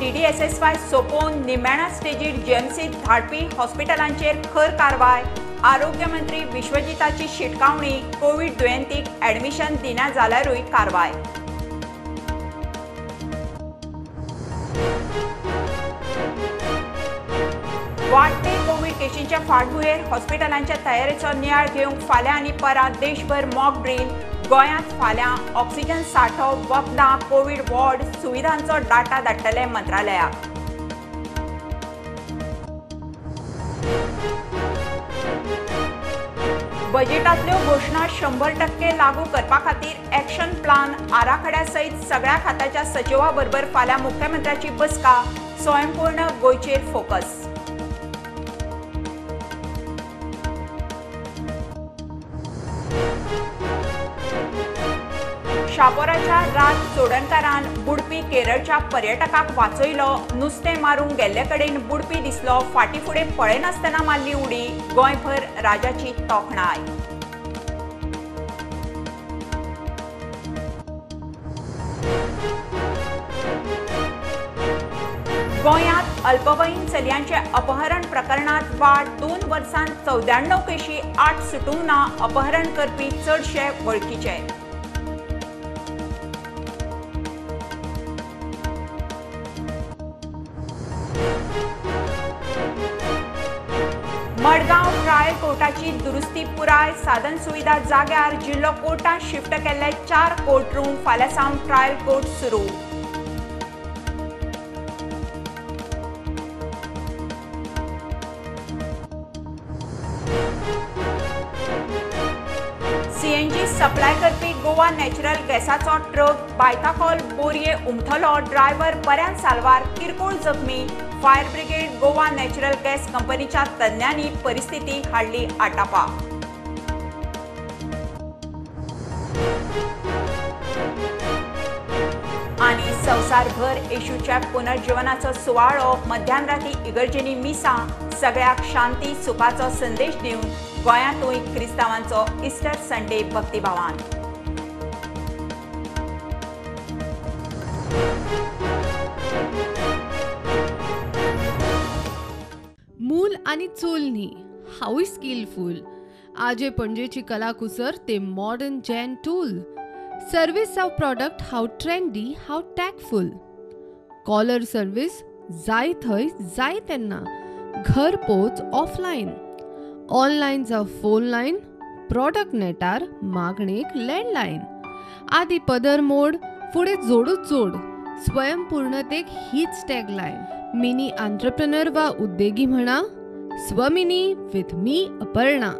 DDSSY सोपोवन निमाण्या स्टेजीर जीएमसीत धाडपी हॉस्पिटलांचेर खर कारवाय. आरोग्य मंत्री विश्वजिताची शिटकावणी, कोवीड दुयेंतीक ॲडमिशन दिना जाल्यारूय कारवाय. वाडटे कोवीड केशींच्या फाटभुंयेर हॉस्पिटलांच्या तयारेचो नियाळ घेवंक फाल्यां आनी परां देशभर मॉक ड्रील. गोंयांत फाल्यां ऑक्सिजन सांठो, वखदां, कोवीड वॉर्ड सुविधांचो डाटा धाडटले मंत्रालयाक. बजेटांतल्यो घोशणा 100% लागू करपा खातीर एक्शन प्लान आराखड्या सयत सगळ्या खात्याच्या सचिवा बरोबर फाल्यां मुख्यमंत्र्याची बसका. स्वयंपूर्ण गोंयचेर फोकस. शापोराच्या राज चोडणकारान बुडपी केरळच्या पर्यटकाक वाचयलो. नुस्तें मारूंक गेल्ले कडेन बुडपी दिसलो, फाटी फुडें पळयनासतना मारली उडी. गोंयभर राजाची तोखणाय. गोंयांत अल्पवयीन चलयांचे अपहरण प्रकरणांत वाड. 2 वर्सांत 94 केशी, 8 सुटूंक ना. अपहरण करपी चडशे वळखीचे. मडगांव ट्रायल कोर्टाची दुरुस्ती पुराय, साधन सुविधा जाग्यार. जिल्लो कोर्टांत शिफ्ट केल्ले 4 कोर्ट रूम. फाल्यां सावन ट्रायल कोर्ट सुरू. सीएनजी सप्लाय करपी गोवा नॅचरल गॅसाचो ट्रक बायथाखोल बोरये उमथलो. ड्रायव्हर बऱ्यान साल्वार, किरकोळ जखमी. Fire brigade, Goa natural gas कंपनीच्या तज्ञांनी परिस्थिती हाडली आटापा. आनी संवसारभर येशूच्या पुनर्जीवनाचो सुवाळो. मध्यान राती इगर्जेनी मिसां. सगळ्याक शांती सुखाचो संदेश दिवन गोंयांतूय क्रिस्तांवांचो इस्टर संडे भक्तिभावान. मूल आनी चूल न्ही, हांवूय स्किलफूल. आजे पणजेची कलाकुसर ते मॉडर्न जॅन टूल. सर्वीस जावं प्रॉडक्ट हांव ट्रेंडी, हांव टॅकफूल. कॉलर सर्वीस जाय थंय जाय तेन्ना, घर पोच ऑफलायन. ऑनलायन जावं फोन लायन, प्रॉडक्ट नेटार मागणेक लँडलायन. आदी पदर मोड, फुडें जोडूच जोड. स्वयंपूर्णतेक हीच टॅगलायन. मिनी आंत्रप्रनर वा उद्देगी म्हणा, स्वमिनी विथ मी अपर्णा.